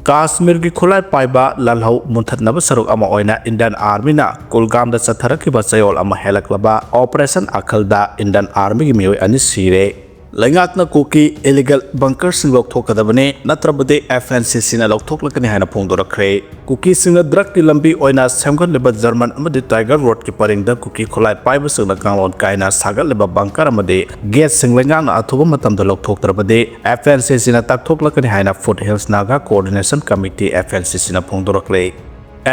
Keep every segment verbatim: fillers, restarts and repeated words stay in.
ꯀꯥꯁꯃꯤꯔꯒꯤ ꯈꯨꯠꯂꯥꯏ ꯄꯥꯏꯕ ꯂꯥꯜꯍꯧ ꯃꯨꯟꯊꯠꯅꯕ ꯁꯔꯨꯛ ꯑꯃ ꯑꯣꯏꯅ Indian Armyꯅ ꯀꯨꯜꯒꯥꯝꯗ ꯆꯠꯊꯔꯛꯈꯤꯕ ꯆꯌꯣꯜ ꯑꯃ ꯍꯦꯜꯂꯛꯂꯕ Operation Akhilꯗ Indian Armyꯒꯤ ꯃꯤꯑꯣꯏ ꯑꯅꯤ ꯁꯤꯔꯦ꯫ ꯂꯩꯉꯥꯛꯅ ꯀꯨꯀꯤ illegal bunkerꯁꯤꯡ ꯂꯧꯊꯣꯛꯀꯗꯕꯅꯤ, ꯅꯠꯇ꯭ꯔꯕꯗꯤ FNCCꯅ ꯂꯧꯊꯣꯛꯂꯛꯀꯅꯤ ꯍꯥꯏꯅ ꯐꯣꯡꯗꯣꯔꯛꯈ꯭ꯔꯦ꯫ ꯀꯨꯀꯤꯁꯤꯡꯅ drugꯀꯤ ꯂꯝꯕꯤ ꯑꯣꯏꯅ ꯁꯦꯝꯒꯠꯂꯤꯕ German ꯑꯃꯗꯤ Tiger Roadꯀꯤ ꯄꯔꯤꯡꯗ ꯀꯨꯀꯤ ꯈꯨꯠꯂꯥꯏ ꯄꯥꯏꯕꯁꯤꯡꯅ ꯀꯥꯡꯂꯣꯟ ꯀꯥꯏꯅ ꯁꯥꯒꯠꯂꯤꯕ bunker ꯑꯃꯗꯤ gateꯁꯤꯡ ꯂꯩꯉꯥꯛꯅ ꯑꯊꯨꯕ ꯃꯇꯝꯗ ꯂꯧꯊꯣꯛꯇ꯭ꯔꯕꯗꯤ FNCCꯅ ꯇꯛꯊꯣꯛꯂꯛꯀꯅꯤ ꯍꯥꯏꯅ Foothills Naga Coordination Committee, FNCCꯅ ꯐꯣꯡꯗꯣꯔꯛꯂꯦ꯫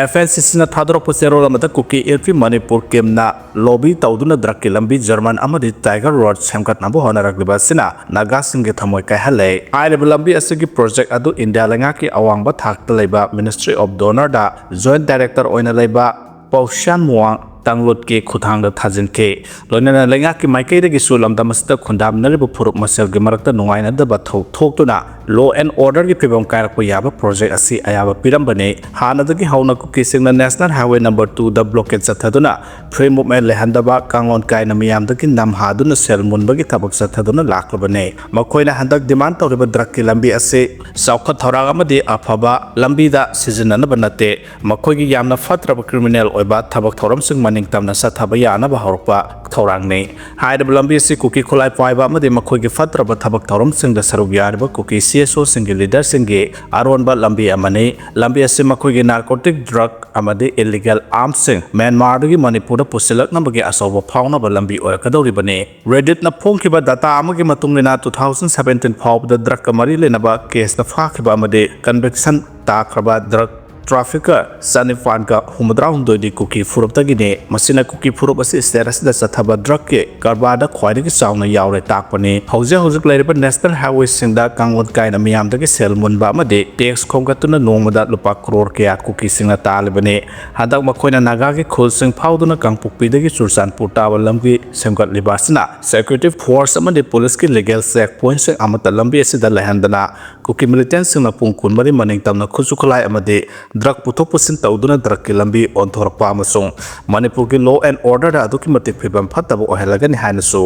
FNCCꯅ ꯊꯥꯗꯣꯔꯛꯄ ꯆꯦꯔꯣꯜ ꯑꯃꯗ ꯀꯨꯀꯤ ꯏꯟꯐꯤ ꯃꯅꯤꯄꯨꯔ ꯀꯦꯝꯅ lobby ꯇꯧꯗꯨꯅ drugꯀꯤ ꯂꯝꯕꯤ German ꯑꯃꯗꯤ Tiger Road ꯁꯦꯝꯒꯠꯅꯕ ꯍꯣꯠꯅꯔꯛꯂꯤꯕ ꯑꯁꯤꯅ ꯅꯥꯒꯥꯁꯤꯡꯒꯤ ꯊꯃꯣꯏ ꯀꯥꯏꯍꯜꯂꯦ꯫ ꯍꯥꯏꯔꯤꯕ ꯂꯝꯕꯤ ꯑꯁꯤꯒꯤ project ꯑꯗꯨ ꯏꯟꯗꯤꯌꯥ ꯂꯩꯉꯥꯛꯀꯤ ꯑꯋꯥꯡꯕ ꯊꯥꯛꯇ ꯂꯩꯕ Ministry of Donorꯗ Joint Director ꯑꯣꯏꯅ ꯂꯩꯕ ꯄꯥꯎꯁ꯭ꯌꯥꯟ ꯃꯨꯋꯥꯡ ꯇꯥꯡꯂꯨꯠꯀꯤ ꯈꯨꯠꯊꯥꯡꯗ ꯊꯥꯖꯤꯟꯈꯤ꯫ ꯂꯣꯏꯅꯅ ꯂꯩꯉꯥꯛꯀꯤ ꯃꯥꯏꯀꯩꯗꯒꯤꯁꯨ ꯂꯝꯗꯝ ꯑꯁꯤꯗ ꯈꯨꯟꯗꯥꯃꯤꯟꯅꯔꯤꯕ ꯐꯨꯔꯨꯞ ꯃꯁꯦꯜꯒꯤ ꯃꯔꯛꯇ ꯅꯨꯡꯉꯥꯏꯅꯗꯕ ꯊꯧ ꯊꯣꯛꯇꯨꯅ law and orderꯒꯤ ꯐꯤꯕꯝ ꯀꯥꯏꯔꯛꯄ ꯌꯥꯕ project ꯑꯁꯤ ꯑꯌꯥꯕ ꯄꯤꯔꯝꯕꯅꯤ꯫ ꯍꯥꯟꯅꯗꯒꯤ ꯍꯧꯅ ꯀꯨꯀꯤꯁꯤꯡꯅ National Highway number twoꯗ blockade ꯆꯠꯊꯗꯨꯅ free movement ꯂꯩꯍꯟꯗꯕ, ꯀꯥꯡꯂꯣꯟ ꯀꯥꯏꯅ ꯃꯤꯌꯥꯝꯗꯒꯤ ꯅꯝ ꯍꯥꯗꯨꯅ ꯁꯦꯜ ꯃꯨꯟꯕꯒꯤ ꯊꯕꯛ ꯆꯠꯊꯗꯨꯅ ꯂꯥꯛꯂꯕꯅꯤ꯫ ꯃꯈꯣꯏꯅ ꯍꯟꯗꯛ demand ꯇꯧꯔꯤꯕ drugꯀꯤ ꯂꯝꯕꯤ ꯑꯁꯤ ꯆꯥꯎꯈꯠ ꯊꯧꯔꯥꯡ ꯑꯃꯗꯤ ꯑꯐꯕ ꯂꯝꯕꯤꯗ ꯁꯤꯖꯤꯟꯅꯅꯕ ꯅꯠꯇꯦ꯫ ꯃꯈꯣꯏꯒꯤ ꯌꯥꯝꯅ ꯐꯠꯇ꯭ꯔꯕ criminal ꯑꯣꯏꯕ ꯊꯕꯛ ꯊꯧꯔꯝꯁꯤꯡ ꯃꯅꯤꯡ ꯇꯝꯅ ꯆꯠꯊꯕ ꯌꯥꯅꯕ ꯍꯧꯔꯛꯄ ꯊꯧꯔꯥꯡꯅꯤ꯫ ꯍꯥꯏꯔꯤꯕ ꯂꯝꯕꯤ ꯑꯁꯤ ꯀꯨꯀꯤ ꯈꯨꯠꯂꯥꯏ ꯄꯥꯏꯕ ꯑꯃꯗꯤ ꯃꯈꯣꯏꯒꯤ ꯐꯠꯇ꯭ꯔꯕ ꯊꯕꯛ ꯊꯧꯔꯝꯁꯤꯡꯗ ꯁꯔꯨꯛ ꯌꯥꯔꯤꯕ ꯀꯨꯀꯤ CSOꯁꯤꯡꯒꯤ leaderꯁꯤꯡꯒꯤ ꯑꯔꯣꯟꯕ ꯂꯝꯕꯤ ꯑꯃꯅꯤ꯫ ꯂꯝꯕꯤ ꯑꯁꯤ ꯃꯈꯣꯏꯒꯤ narcotic drug ꯑꯃꯗꯤ illegal armsꯁꯤꯡ ꯃ꯭ꯌꯥꯟꯃꯥꯔꯗꯒꯤ ꯃꯅꯤꯄꯨꯔꯗ ꯄꯨꯁꯤꯜꯂꯛꯅꯕꯒꯤ ꯑꯆꯧꯕ ꯐꯥꯎꯅꯕ ꯂꯝꯕꯤ ꯑꯣꯏꯔꯛꯀꯗꯧꯔꯤꯕꯅꯤ꯫ Redditꯅ ꯐꯣꯡꯈꯤꯕ data ꯑꯃꯒꯤ ꯃꯇꯨꯡ ꯏꯟꯅ, two thousand seventeen ꯐꯥꯎꯕꯗ drugꯀ ꯃꯔꯤ ꯂꯩꯅꯕ caseꯇ ꯐꯥꯈꯤꯕ ꯑꯃꯗꯤ conviction ꯇꯥꯈ꯭ꯔꯕ drug trafficker ꯆꯅꯤꯄꯥꯟꯒ ꯍꯨꯝꯐꯨꯇꯔꯥꯍꯨꯝꯗꯣꯏꯗꯤ ꯀꯨꯀꯤ ꯐꯨꯔꯨꯞꯇꯒꯤꯅꯤ꯫ ꯃꯁꯤꯅ ꯀꯨꯀꯤ ꯐꯨꯔꯨꯞ ꯑꯁꯤ state ꯑꯁꯤꯗ ꯆꯠꯊꯕ drugꯀꯤ ꯀꯔꯕꯥꯔꯗ ꯈ꯭ꯋꯥꯏꯗꯒꯤ ꯆꯥꯎꯅ ꯌꯥꯎꯔꯦ ꯇꯥꯛꯄꯅꯤ꯫ ꯍꯧꯖꯤꯛ ꯍꯧꯖꯤꯛ ꯂꯩꯔꯤꯕ national highwayꯁꯤꯡꯗ ꯀꯥꯡꯂꯣꯟ ꯀꯥꯏꯅ ꯃꯤꯌꯥꯝꯗꯒꯤ ꯁꯦꯜ ꯃꯨꯟꯕ ꯑꯃꯗꯤ tax ꯈꯣꯝꯒꯠꯇꯨꯅ ꯅꯣꯡꯃꯗ ꯂꯨꯄꯥ ꯀ꯭ꯔꯣꯔ ꯀꯌꯥ ꯀꯨꯀꯤꯁꯤꯡꯅ ꯇꯥꯜꯂꯤꯕꯅꯤ꯫ ꯍꯟꯗꯛ ꯃꯈꯣꯏꯅ ꯅꯥꯒꯥꯒꯤ ꯈꯨꯜꯁꯤꯡ ꯐꯥꯎꯗꯨꯅ ꯀꯥꯡꯄꯣꯛꯄꯤꯗꯒꯤ ꯆꯨꯔꯆꯥꯟꯄꯨꯔ ꯇꯥꯕ ꯂꯝꯕꯤ ꯁꯦꯝꯒꯠꯂꯤꯕ ꯑꯁꯤꯅ security force ꯑꯃꯗꯤ ꯄꯨꯂꯤꯁꯀꯤ legal check pointꯁꯤꯡ ꯑꯃꯠꯇ ꯂꯝꯕꯤ ꯑꯁꯤꯗ ꯂꯩꯍꯟꯗꯅ ꯀꯨꯀꯤ militantꯁꯤꯡꯅ ꯄꯨꯡ ꯀꯨꯟꯃꯔꯤ ꯃꯅꯤꯡ ꯇꯝꯅ ꯈꯨꯠꯁꯨ ꯈꯨꯠꯂꯥꯏ ꯑꯃꯗꯤ drug ꯄꯨꯊꯣꯛ ꯄꯨꯁꯤꯟ ꯇꯧꯗꯨꯅ drugꯀꯤ ꯂꯝꯕꯤ ꯑꯣꯟꯊꯣꯔꯛꯄ ꯑꯃꯁꯨꯡ ꯃꯅꯤꯄꯨꯔꯒꯤ law and orderꯗ ꯑꯗꯨꯛꯀꯤ ꯃꯇꯤꯛ ꯐꯤꯕꯝ ꯐꯠꯇꯕ ꯑꯣꯏꯍꯜꯂꯒꯅꯤ ꯍꯥꯏꯅꯁꯨ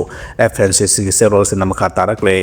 FNCCꯒꯤ ꯆꯦꯔꯣꯜꯁꯤꯅ ꯃꯈꯥ ꯇꯥꯔꯛꯂꯦ꯫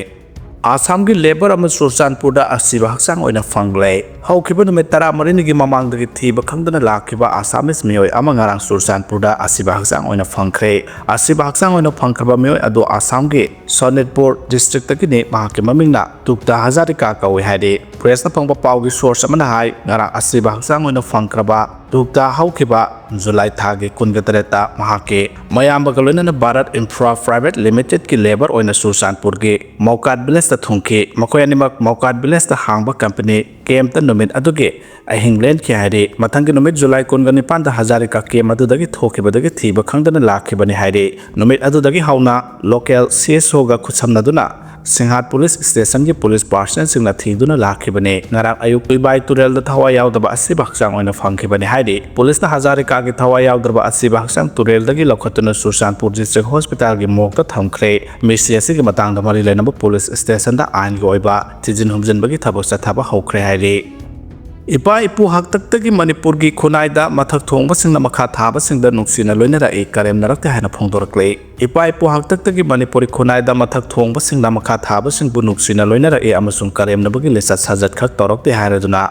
ꯑꯁꯥꯝꯒꯤ ꯂꯦꯕꯔ ꯑꯃ ꯆꯨꯔꯆꯥꯟꯄꯨꯔꯗ ꯑꯁꯤꯕ ꯍꯛꯆꯥꯡ ꯑꯣꯏꯅ ꯐꯪꯂꯦ꯫ ꯍꯧꯈꯤꯕ ꯅꯨꯃꯤꯠ ꯇꯔꯥꯃꯔꯤꯅꯤꯒꯤ ꯃꯃꯥꯡꯗꯒꯤ ꯊꯤꯕ ꯈꯪꯗꯅ ꯂꯥꯛꯈꯤꯕ ꯑꯁꯥꯃꯤꯁ ꯃꯤꯑꯣꯏ ꯑꯃ ꯉꯔꯥꯡ ꯆꯨꯔꯆꯥꯟꯄꯨꯔꯗ ꯑꯁꯤꯕ ꯍꯛꯆꯥꯡ ꯑꯣꯏꯅ ꯐꯪꯈ꯭ꯔꯦ꯫ ꯑꯁꯤꯕ ꯍꯛꯆꯥꯡ ꯑꯣꯏꯅ ꯐꯪꯈ꯭ꯔꯕ ꯃꯤꯑꯣꯏ ꯑꯗꯨ ꯑꯁꯥꯝꯒꯤ ꯁꯣꯅꯤꯠꯄꯨꯔ ꯗꯤꯁꯇ꯭ꯔꯤꯛꯇꯒꯤꯅꯤ꯫ ꯃꯍꯥꯛꯀꯤ ꯃꯃꯤꯡꯅ ꯇꯨꯛꯇꯥ ꯍꯖꯥꯔꯤꯀꯥ ꯀꯧꯏ ꯍꯥꯏꯔꯤ꯫ ꯄ꯭ꯔꯦꯁꯅ ꯐꯪꯕ ꯄꯥꯎꯒꯤ ꯁꯣꯔꯁ ꯑꯃꯅ ꯍꯥꯏ, ꯉꯔꯥꯡ ꯑꯁꯤꯕ ꯍꯛꯆꯥꯡ ꯑꯣꯏꯅ ꯐꯪꯈ꯭ꯔꯕ ꯇꯨꯛꯇꯥ ꯍꯧꯈꯤꯕ ꯖꯨꯂꯥꯏ ꯊꯥꯒꯤ ꯀꯨꯟꯒ ꯇꯔꯦꯠꯇ ꯃꯍꯥꯛꯀꯤ ꯃꯌꯥꯝꯕꯒ ꯂꯣꯏꯅꯅ ꯚꯥꯔꯠ ꯏꯟꯐ꯭ꯔꯥ ꯄ꯭ꯔꯥꯏꯚꯦꯠ ꯂꯤꯃꯤꯇꯦꯗꯀꯤ ꯂꯦꯕꯔ ꯑꯣꯏꯅ ꯆꯨꯔꯆꯥꯟꯄꯨꯔꯒꯤ ꯃꯧꯀꯥꯠ ꯚꯤꯂꯦꯖꯇ ꯊꯨꯡꯈꯤ꯫ ꯃꯈꯣꯏ ꯑꯅꯤꯃꯛ ꯃꯧꯀꯥꯠ ꯚꯤꯂꯦꯖꯇ ꯍꯥꯡꯕ ꯀꯝꯄꯅꯤ ꯀꯦꯝꯞꯇ ꯅꯨꯃꯤꯠ ꯑꯗꯨꯒꯤ ꯑꯍꯤꯡ ꯂꯦꯟꯈꯤ ꯍꯥꯏꯔꯤ꯫ ꯃꯊꯪꯒꯤ ꯅꯨꯃꯤꯠ ꯖꯨꯂꯥꯏ ꯀꯨꯟꯒ ꯅꯤꯄꯥꯟꯗ ꯍꯖꯥꯔꯤꯀꯥ ꯀꯦꯝꯞ ꯑꯗꯨꯗꯒꯤ ꯊꯣꯛꯈꯤꯕꯗꯒꯤ ꯊꯤꯕ ꯈꯪꯗꯅ ꯂꯥꯛꯈꯤꯕꯅꯤ ꯍꯥꯏꯔꯤ꯫ ꯅꯨꯃꯤꯠ ꯑꯗꯨꯗꯒꯤ ꯍꯧꯅ local C S ꯑꯣꯒ ꯈꯨꯠꯁꯝꯅꯗꯨꯅ ꯁꯤꯡꯍꯥꯠ police ꯁ꯭ꯇꯦꯁꯟꯒꯤ police ꯄꯥꯔꯁꯅꯦꯜꯁꯤꯡꯅ ꯊꯤꯗꯨꯅ ꯂꯥꯛꯈꯤꯕꯅꯤ꯫ ꯉꯔꯥꯡ ꯑꯌꯨꯛ ꯏꯕꯥꯏ ꯇꯨꯔꯦꯜꯗ ꯊꯋꯥꯏ ꯌꯥꯎꯗꯕ ꯑꯁꯤꯕ ꯍꯛꯆꯥꯡ ꯑꯣꯏꯅ ꯐꯪꯈꯤꯕꯅꯤ ꯍꯥꯏꯔꯤ꯫ ꯄꯨꯂꯤꯁꯅ ꯍꯖꯥꯔꯤꯀꯥꯒꯤ ꯊꯋꯥꯏ ꯌꯥꯎꯗ꯭ꯔꯕ ꯑꯁꯤꯕ ꯍꯛꯆꯥꯡ ꯇꯨꯔꯦꯜꯗꯒꯤ ꯂꯧꯈꯠꯇꯨꯅ ꯆꯨꯔꯆꯥꯟꯄꯨꯔ ꯗꯤꯁꯇ꯭ꯔꯤꯛ ꯍꯣꯁꯄꯤꯇꯥꯜꯒꯤ ꯃꯣꯔꯒꯇ ꯊꯝꯈ꯭ꯔꯦ꯫ ꯃꯤꯁꯤ ꯑꯁꯤꯒꯤ ꯃꯇꯥꯡꯗ ꯃꯔꯤ ꯂꯩꯅꯕ ꯄꯨꯂꯤꯁ ꯁ꯭ꯇꯦꯁꯟꯗ ꯑꯥꯏꯟꯒꯤ ꯑꯣꯏꯕ ꯊꯤꯖꯤꯟ ꯍꯨꯝꯖꯤꯟꯕꯒꯤ ꯊꯕꯛ ꯆꯠꯊꯕ ꯍꯧꯈ꯭ꯔꯦ ꯍꯥꯏꯔꯤ꯫ ꯏꯄꯥ ꯏꯄꯨ ꯍꯥꯛꯇꯛꯇꯒꯤ ꯃꯅꯤꯄꯨꯔꯒꯤ ꯈꯨꯟꯅꯥꯏꯗ ꯃꯊꯛ ꯊꯣꯡꯕꯁꯤꯡꯅ ꯃꯈꯥ ꯊꯥꯕꯁꯤꯡꯗ ꯅꯨꯡꯁꯤꯅ ꯂꯣꯏꯅꯔꯛꯏ, ꯀꯔꯦꯝꯅꯔꯛꯇꯦ ꯍꯥꯏꯅ ꯐꯣꯡꯗꯣꯔꯛꯂꯤ꯫ ꯏꯄꯥ ꯏꯄꯨ ꯍꯥꯛꯇꯛꯇꯒꯤ ꯃꯅꯤꯄꯨꯔꯤ ꯈꯨꯟꯅꯥꯏꯗ ꯃꯊꯛ ꯊꯣꯡꯕꯁꯤꯡꯅ ꯃꯈꯥ ꯊꯥꯕꯁꯤꯡꯕꯨ ꯅꯨꯡꯁꯤꯅ ꯂꯣꯏꯅꯔꯛꯏ ꯑꯃꯁꯨꯡ ꯀꯔꯦꯝꯅꯕꯒꯤ ꯂꯤꯆꯠ ꯁꯥꯖꯠ ꯈꯛ ꯇꯧꯔꯛꯇꯦ ꯍꯥꯏꯔꯗꯨꯅ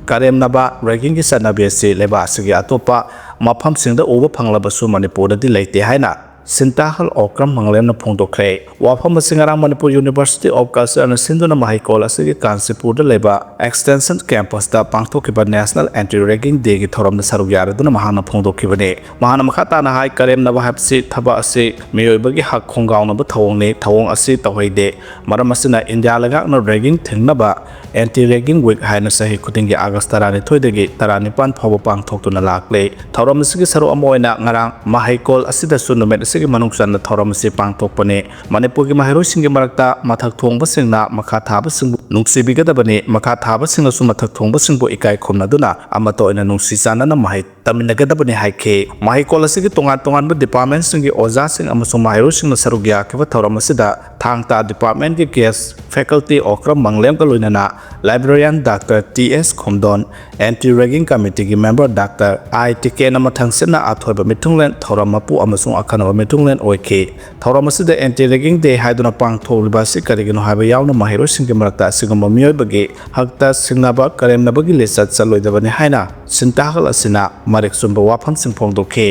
ꯀꯔꯦꯝꯅꯕ, ꯔꯦꯒꯤꯡꯒꯤ ꯆꯠꯅꯕꯤ ꯑꯁꯤ ꯂꯩꯕꯥꯛ ꯑꯁꯤꯒꯤ ꯑꯇꯣꯞꯄ ꯃꯐꯝꯁꯤꯡꯗ ꯎꯕ ꯐꯪꯂꯕꯁꯨ ꯃꯅꯤꯄꯨꯔꯗꯗꯤ ꯂꯩꯇꯦ ꯍꯥꯏꯅ ꯁꯤꯟꯇꯥꯍꯜ ꯑꯣꯀ꯭ꯔꯝ ꯃꯪꯂꯦꯝꯅ ꯐꯣꯡꯗꯣꯛꯈ꯭ꯔꯦ꯫ ꯋꯥꯐꯝ ꯑꯁꯤ ꯉꯔꯥꯡ ꯃꯅꯤꯄꯨꯔ University of Culture ꯅ ꯁꯤꯟꯗꯨꯅ ꯃꯍꯩꯀꯣꯜ ꯑꯁꯤꯒꯤ ꯀꯥꯟꯆꯤꯄꯨꯔꯗ ꯂꯩꯕ ꯑꯦꯛꯁꯇꯦꯟꯁꯟ ꯀꯦꯝꯄꯁꯇ ꯄꯥꯡꯊꯣꯛꯈꯤꯕ National Anti Ragging Day ꯒꯤ ꯊꯧꯔꯝꯗ ꯁꯔꯨꯛ ꯌꯥꯔꯗꯨꯅ ꯃꯍꯥꯛꯅ ꯐꯣꯡꯗꯣꯛꯈꯤꯕꯅꯤ꯫ ꯃꯍꯥꯛꯅ ꯃꯈꯥ ꯇꯥꯅ ꯍꯥꯏ, ꯀꯔꯦꯝꯅꯕ ꯍꯥꯏꯕꯁꯤ ꯊꯕꯛ ꯑꯁꯤ ꯃꯤꯑꯣꯏꯕꯒꯤ ꯍꯛ ꯈꯣꯡꯒꯥꯎꯅꯕ ꯊꯧꯑꯣꯡꯅꯤ꯫ ꯊꯧꯑꯣꯡ ꯑꯁꯤ ꯇꯧꯍꯩꯗꯦ꯫ ꯃꯔꯝ ꯑꯁꯤꯅ ꯏꯟꯗꯤꯌꯥ ꯂꯩꯉꯥꯛꯅ ꯔꯦꯒꯤꯡ ꯊꯤꯡꯅꯕ Anti Ragging Week ꯍꯥꯏꯅ ꯆꯍꯤ ꯈꯨꯗꯤꯡꯒꯤ ꯑꯥꯒꯁ ꯇꯔꯥꯅꯤꯊꯣꯏꯗꯒꯤ ꯇꯔꯥꯅꯤꯄꯥꯟ ꯐꯥꯎꯕ ꯄꯥꯡꯊꯣꯛꯇꯨꯅ ꯂꯥꯛꯂꯦ꯫ ꯊꯧꯔꯝ ꯑꯁꯤꯒꯤ ꯁꯔꯨꯛ ꯑꯃ ꯑꯣꯏꯅ ꯉꯔꯥꯡ ꯃꯍꯩꯀꯣꯜ ꯑꯁꯤꯗꯁꯨ ꯅꯨꯃꯤꯠ ꯑꯁꯤꯒꯤ ꯃꯅꯨꯡ ꯆꯟꯅ ꯊꯧꯔꯝ ꯑꯁꯤ ꯄꯥꯡꯊꯣꯛꯄꯅꯤ꯫ ꯃꯅꯤꯄꯨꯔꯒꯤ ꯃꯍꯩꯔꯣꯏꯁꯤꯡꯒꯤ ꯃꯔꯛꯇ ꯃꯊꯛ ꯊꯣꯡꯕꯁꯤꯡꯅ ꯃꯈꯥ ꯊꯥꯕꯁꯤꯡꯕꯨ ꯅꯨꯡꯁꯤꯕꯤꯒꯗꯕꯅꯤ, ꯃꯈꯥ ꯊꯥꯕꯁꯤꯡꯅꯁꯨ ꯃꯊꯛ ꯊꯣꯡꯕꯁꯤꯡꯕꯨ ꯏꯀꯥꯏ ꯈꯨꯝꯅꯗꯨꯅ ꯑꯃꯠꯇ ꯑꯣꯏꯅ ꯅꯨꯡꯁꯤ ꯆꯥꯟꯅꯅ ꯃꯍꯩ ꯇꯝꯃꯤꯟꯅꯒꯗꯕꯅꯤ ꯍꯥꯏꯈꯤ꯫ ꯃꯍꯩꯀꯣꯜ ꯑꯁꯤꯒꯤ ꯇꯣꯉꯥꯟ ꯇꯣꯉꯥꯟꯕ ꯗꯤꯄꯥꯔꯠꯃꯦꯟꯁꯤꯡꯒꯤ ꯑꯣꯖꯥꯁꯤꯡ ꯑꯃꯁꯨꯡ ꯃꯍꯩꯔꯣꯏꯁꯤꯡꯅ ꯁꯔꯨꯛ ꯌꯥꯈꯤꯕ ꯊꯧꯔꯝ ꯑꯁꯤꯗ ꯊꯥꯡ ꯇꯥ ꯗꯤꯄꯥꯔꯠꯃꯦꯟꯒꯤ ꯒꯦꯁ ꯐꯦꯀꯜꯇꯤ ꯑꯣꯀ꯭ꯔꯝ ꯃꯪꯂꯦꯝꯒ ꯂꯣꯏꯅꯅ ꯂꯥꯏꯕ꯭ꯔꯦꯔꯤꯌꯥꯟ ꯗꯥꯛꯇꯔ ꯇꯤ ꯑꯦꯁ ꯈꯣꯝꯗꯣꯟ, Anti Ragging Committee ꯒꯤ ꯃꯦꯝꯕꯔ ꯗꯥꯛꯇꯔ ꯑꯥꯏ ꯇꯤꯀꯦꯟ ꯑꯃ ꯊꯪꯁꯤꯠꯅ ꯑꯊꯣꯏꯕ ꯃꯤꯊꯨꯡꯂꯦꯟ ꯊꯧꯔꯝ ꯃꯄꯨ ꯑꯃꯁꯨꯡ ꯑꯈꯟꯅꯕ ꯃꯤꯊꯨꯡꯂꯦꯟ ꯑꯣꯏꯈꯤ꯫ ꯊꯧꯔꯝ ꯑꯁꯤꯗ Anti Ragging Day ꯍꯥꯏꯗꯨꯅ ꯄꯥꯡꯊꯣꯛꯂꯤꯕ ꯑꯁꯤ ꯀꯔꯤꯒꯤꯅꯣ ꯍꯥꯏꯕ ꯌꯥꯎꯅ ꯃꯍꯩꯔꯣꯏꯁꯤꯡꯒꯤ ꯃꯔꯛꯇ ꯑꯁꯤꯒꯨꯝꯕ ꯃꯤꯑꯣꯏꯕꯒꯤ ꯍꯛꯇ ꯁꯤꯡꯅꯕ ꯀꯔꯦꯝꯅꯕꯒꯤ ꯂꯤꯆꯠ ꯆꯠꯂꯣꯏꯗꯕꯅꯤ ꯍꯥꯏꯅ ꯁꯤꯟꯇꯥꯍꯜ ꯑꯁꯤꯅ ꯃꯔꯤꯛ ꯆꯨꯝꯕ ꯋꯥꯐꯝꯁꯤꯡ ꯐꯣꯡꯗꯣꯛꯈꯤ꯫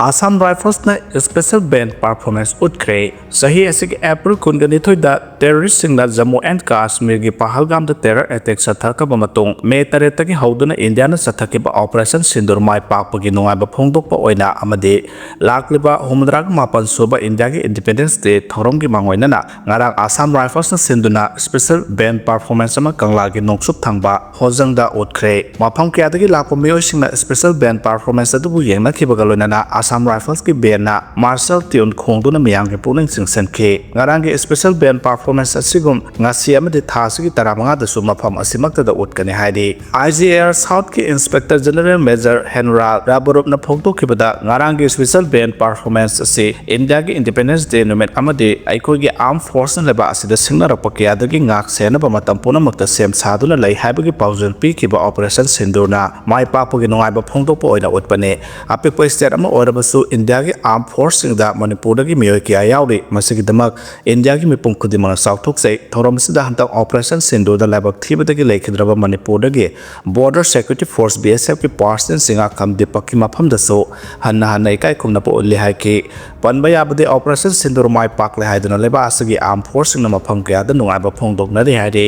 Assam Riflesꯅ special band performance ꯎꯠꯈ꯭ꯔꯦ꯫ ꯆꯍꯤ ꯑꯁꯤꯒꯤ April ꯀꯨꯟꯒ ꯅꯤꯊꯣꯏꯗ terroristꯁꯤꯡꯅ Jammu and Kashmirꯒꯤ ꯄꯍꯜꯒꯥꯝꯗ terror attack ꯆꯠꯊꯈ꯭ꯔꯕ ꯃꯇꯨꯡ, May ꯇꯔꯦꯠꯇꯒꯤ ꯍꯧꯗꯨꯅ ꯏꯟꯗꯤꯌꯥꯅ ꯆꯠꯊꯈꯤꯕ Operation Sindoor ꯃꯥꯏ ꯄꯥꯛꯄꯒꯤ ꯅꯨꯡꯉꯥꯏꯕ ꯐꯣꯡꯗꯣꯛꯄ ꯑꯣꯏꯅ ꯑꯃꯗꯤ ꯂꯥꯛꯂꯤꯕ ꯍꯨꯝꯐꯨꯇꯔꯥꯒ ꯃꯥꯄꯟ ꯁꯨꯕ ꯏꯟꯗꯤꯌꯥꯒꯤ Independence Day ꯊꯧꯔꯝꯒꯤ ꯃꯥꯡꯑꯣꯏꯅꯅ ꯉꯔꯥꯡ Assam Riflesꯅ ꯁꯤꯟꯗꯨꯅ special band performance ꯑꯃ ꯀꯪꯂꯥꯒꯤ ꯅꯣꯡꯆꯨꯞ ꯊꯪꯕ ꯍꯣꯖꯪꯗ ꯎꯠꯈ꯭ꯔꯦ꯫ ꯃꯐꯝ ꯀꯌꯥꯗꯒꯤ ꯂꯥꯛꯄ ꯃꯤꯑꯣꯏꯁꯤꯡꯅ special band performance ꯑꯗꯨꯕꯨ ꯌꯦꯡꯅꯈꯤꯕꯒ ꯂꯣꯏꯅꯅ Assam Riflesꯀꯤ bandꯅ martial tune ꯈꯣꯡꯗꯨꯅ ꯃꯤꯌꯥꯝꯒꯤ ꯄꯨꯛꯅꯤꯡ ꯆꯤꯡꯁꯤꯟꯈꯤ꯫ ꯉꯔꯥꯡꯒꯤ special band performance ꯑꯁꯤꯒꯨꯝ ꯉꯁꯤ ꯑꯃꯗꯤ ꯊꯥ ꯑꯁꯤꯒꯤ ꯇꯔꯥꯃꯉꯥꯗꯁꯨ ꯃꯐꯝ ꯑꯁꯤꯃꯛꯇꯗ ꯎꯠꯀꯅꯤ ꯍꯥꯏꯔꯤ꯫ I G R Southꯀꯤ Inspector General Major Henral Rabarupꯅ ꯐꯣꯡꯗꯣꯛꯈꯤꯕꯗ, ꯉꯔꯥꯡꯒꯤ special band performance ꯑꯁꯤ ꯏꯟꯗꯤꯌꯥꯒꯤ Independence Day ꯅꯨꯃꯤꯠ ꯑꯃꯗꯤ ꯑꯩꯈꯣꯏꯒꯤ Armed Forceꯅ ꯂꯩꯕꯥꯛ ꯑꯁꯤꯗ ꯁꯤꯡꯅꯔꯛꯄ ꯀꯌꯥꯗꯒꯤ ꯉꯥꯛ ꯁꯦꯟꯅꯕ ꯃꯇꯝ ꯄꯨꯝꯅꯃꯛꯇ ꯁꯦꯝ ꯁꯥꯗꯨꯅ ꯂꯩ ꯍꯥꯏꯕꯒꯤ ꯄꯥꯎꯖꯦꯜ ꯄꯤꯈꯤꯕ Operation Sindoorꯅ ꯃꯥꯏ ꯄꯥꯛꯄꯒꯤ ꯅꯨꯡꯉꯥꯏꯕ ꯐꯣꯡꯗꯣꯛꯄ ꯑꯣꯏꯅ ꯎꯠꯄꯅꯤ꯫ ꯑꯄꯤꯛꯄ state ꯑꯃ ꯑꯣꯏꯔꯕꯁꯨ ꯏꯟꯗꯤꯌꯥꯒꯤ Armed Forceꯁꯤꯡꯗ ꯃꯅꯤꯄꯨꯔꯗꯒꯤ ꯃꯤꯑꯣꯏ ꯀꯌꯥ ꯌꯥꯎꯔꯤ꯫ ꯃꯁꯤꯒꯤꯗꯃꯛ ꯏꯟꯗꯤꯌꯥꯒꯤ ꯃꯤꯄꯨꯝ ꯈꯨꯗꯤꯡꯃꯛꯅ ꯆꯥꯎꯊꯣꯛꯆꯩ꯫ ꯊꯧꯔꯝ ꯑꯁꯤꯗ ꯍꯟꯗꯛ Operation Sindoorꯗ ꯂꯥꯏꯕꯛ ꯊꯤꯕꯗꯒꯤ ꯂꯩꯈꯤꯗ꯭ꯔꯕ ꯃꯅꯤꯄꯨꯔꯗꯒꯤ Border Security Force, B S Fꯀꯤ personnelꯁꯤꯡ ꯉꯥꯛꯈꯝ ꯗꯤꯄꯛꯀꯤ ꯃꯐꯝꯗꯁꯨ ꯍꯟꯅ ꯍꯟꯅ ꯏꯀꯥꯏ ꯈꯨꯝꯅꯕ ꯎꯠꯂꯤ ꯍꯥꯏꯈꯤ꯫ ꯄꯟꯕ ꯌꯥꯕꯗꯤ Operation Sindoor ꯃꯥꯏ ꯄꯥꯛꯂꯦ ꯍꯥꯏꯗꯨꯅ ꯂꯩꯕꯥꯛ ꯑꯁꯤꯒꯤ Armed Forceꯁꯤꯡꯅ ꯃꯐꯝ ꯀꯌꯥꯗ ꯅꯨꯡꯉꯥꯏꯕ ꯐꯣꯡꯗꯣꯛꯅꯔꯤ ꯍꯥꯏꯔꯤ꯫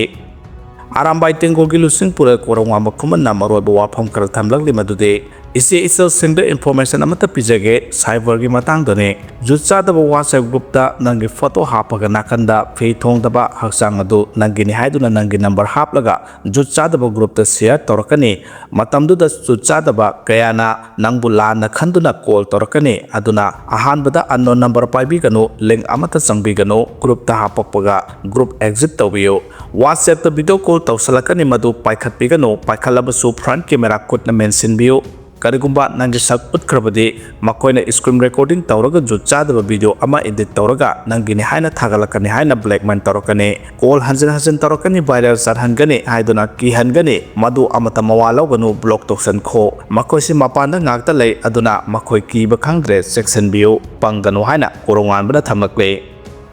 ꯑꯔꯥꯝꯕꯥꯏ ꯇꯦꯡꯒꯣꯜꯒꯤ ꯂꯨꯆꯤꯡꯄꯨꯔꯦꯜ ꯀꯣꯔꯧꯉꯥꯟꯕ ꯈꯨꯃꯟꯅ ꯃꯔꯨꯑꯣꯏꯕ ꯋꯥꯐꯝ ꯈꯔ ꯊꯝꯂꯛꯂꯤ, ꯃꯗꯨꯗꯤ ꯏꯆꯦ ꯏꯆꯜꯁꯤꯡꯗ information ꯑꯃꯠꯇ ꯄꯤꯖꯒꯦ, cyberꯒꯤ ꯃꯇꯥꯡꯗꯅꯤ꯫ ꯖꯨꯠ ꯆꯥꯗꯕ WhatsApp groupꯇ ꯅꯪꯒꯤ photo ꯍꯥꯞꯄꯒ ꯅꯥꯀꯟꯗ ꯐꯤ ꯊꯣꯡꯗꯕ ꯍꯛꯆꯥꯡ ꯑꯗꯨ ꯅꯪꯒꯤꯅꯤ ꯍꯥꯏꯗꯨꯅ ꯅꯪꯒꯤ number ꯍꯥꯞꯂꯒ ꯖꯨꯠ ꯆꯥꯗꯕ groupꯇ share ꯇꯧꯔꯛꯀꯅꯤ꯫ ꯃꯇꯝꯗꯨꯗ ꯖꯨꯠ ꯆꯥꯗꯕ ꯀꯌꯥꯅ ꯅꯪꯕꯨ ꯂꯥꯟꯅ ꯈꯟꯗꯨꯅ call ꯇꯧꯔꯛꯀꯅꯤ꯫ ꯑꯗꯨꯅ ꯑꯍꯥꯟꯕꯗ unknown number ꯄꯥꯏꯕꯤꯒꯅꯨ, link ꯑꯃꯠꯇ ꯆꯪꯕꯤꯒꯅꯨ, groupꯇ ꯍꯥꯞꯄꯛꯄꯒ group exit ꯇꯧꯕꯤꯌꯨ꯫ WhatsAppꯇ video call ꯇꯧꯁꯜꯂꯛꯀꯅꯤ, ꯃꯗꯨ ꯄꯥꯏꯈꯠꯄꯤꯒꯅꯨ, ꯄꯥꯏꯈꯠꯂꯕꯁꯨ front camera ꯈꯨꯠꯅ ꯃꯦꯟꯁꯤꯟꯕꯤꯌꯨ꯫ ꯀꯔꯤꯒꯨꯝꯕ ꯅꯪꯒꯤ ꯁꯛ ꯎꯠꯈ꯭ꯔꯕꯗꯤ, ꯃꯈꯣꯏꯅ screen recording ꯇꯧꯔꯒ ꯖꯨꯠ ꯆꯥꯗꯕ video ꯑꯃ edit ꯇꯧꯔꯒ ꯅꯪꯒꯤꯅꯤ ꯍꯥꯏꯅ ꯊꯥꯒꯠꯂꯛꯀꯅꯤ ꯍꯥꯏꯅ blackmail ꯇꯧꯔꯛꯀꯅꯤ꯫ Call ꯍꯟꯖꯤꯟ ꯍꯟꯖꯤꯟ ꯇꯧꯔꯛꯀꯅꯤ, viral ꯆꯠꯍꯟꯒꯅꯤ ꯍꯥꯏꯗꯨꯅ ꯀꯤꯍꯟꯒꯅꯤ꯫ ꯃꯗꯨ ꯑꯃꯠꯇ ꯃꯋꯥ ꯂꯧꯒꯅꯨ, block ꯇꯧꯁꯟꯈꯣ꯫ ꯃꯈꯣꯏꯁꯤ ꯃꯄꯥꯟꯗ ꯉꯥꯛꯇ ꯂꯩ, ꯑꯗꯨꯅ ꯃꯈꯣꯏ ꯀꯤꯕ ꯈꯪꯗ꯭ꯔꯦ, ꯆꯦꯛꯁꯤꯟꯕꯤꯌꯨ, ꯄꯪꯒꯅꯨ ꯍꯥꯏꯅ ꯀꯣꯔꯧꯉꯥꯟꯕꯅ ꯊꯝꯂꯛꯂꯦ꯫